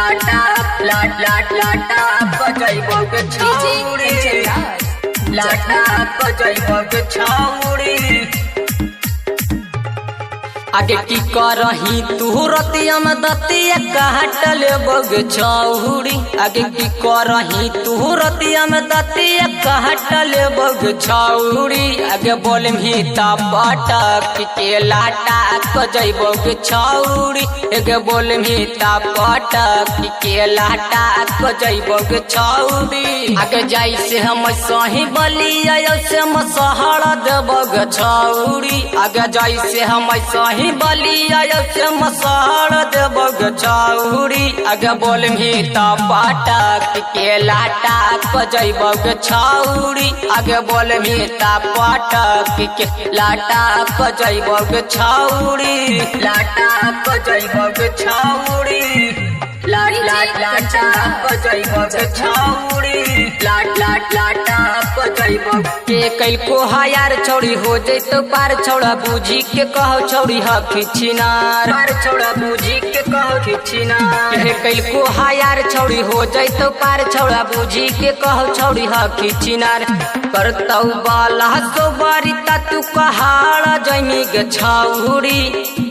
लाटा लाट लाट लाटा बजैबो गे डीजे छौड़ी। कंचन राज। लाटा बजैबो गे छौड़ी। आगे की करही तू रतिया में दतिया काटल बग छौड़ी। आगे की करही तू रतिया में दतिया काटल बग छौड़ी। आगे बोलमही त पटक के लाटा कजैबो गे छौड़ी। आगे बोलमही त पटक के लाटा कजैबो गे छौड़ी। आगे जाई से हम सही बलिया से हम सहर देबो गे छौड़ी। आगे जाई से हम सही बलिया से मसहर देबो गे छौड़ी। आगे बोलमही त पटक के लाटा बजैबो गे छौड़ी। आगे बोलमही त पटक के लाटा बजैबो गे छौड़ी। लाटा बजैबो गे छौड़ी। लाट लाट लाटा बजैबो गे छौड़ी। लाट लाट लाटा बजैबो के कैल को हायार छौड़ी हो जैतो पार छौड़ा बूझी के कहो छौड़ी हखी छिनार। पार छौड़ा बूझी के कहो छिनार। के कैल को हायार छौड़ी हो जैतो पार छौड़ा बूझी के कहो छौड़ी हखी छिनार। करतौ बाला सोबारी ता तू कहाड़ जैमी गे छौड़ी।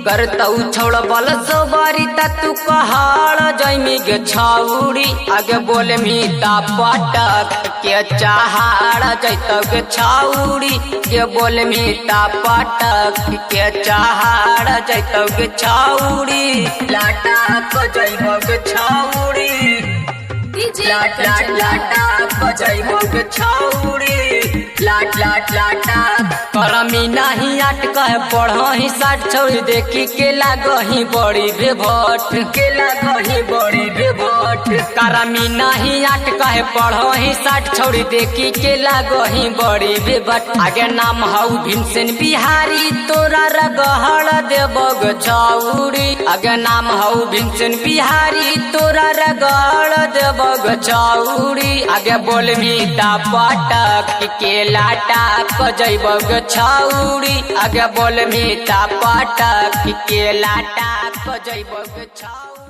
करतौ छौड़ा बल सोबारी ता तू कहाड़ जैमी गे छौड़ी। आगे बोलमी ता पटक के चाहाड़ जैतौ गे छौड़ी। के बोलमी ता पटक के चाहाड़ जैतौ गे छौड़ी। लाटा बजैबो गे छौड़ी। डीजे लाट लाट कंचन राज। लाटा बजैबो गे छौड़ी। लाट लाट लाटा करमी नाही अटक पढ़ही साठ छौड़ी देखी के लागही बड़ी बेभट। के लागही बड़ी बेभट। करमी नाही अटक पढ़ही साठ छौड़ी देखी के लागही बड़ी बेभट। आगे नाम हौ भीमसेन बिहारी तोरा रगहड़ देबो गे छौड़ी। आगे नाम हौ भीमसेन बिहारी तोरा रगहड़ देबो गे छौड़ी। आगे बोलबी ता पटक के लाटा बजैबो गे छौड़ी। आगे बोलबी ता पटक के लाटा बजैबो गे छौड़ी।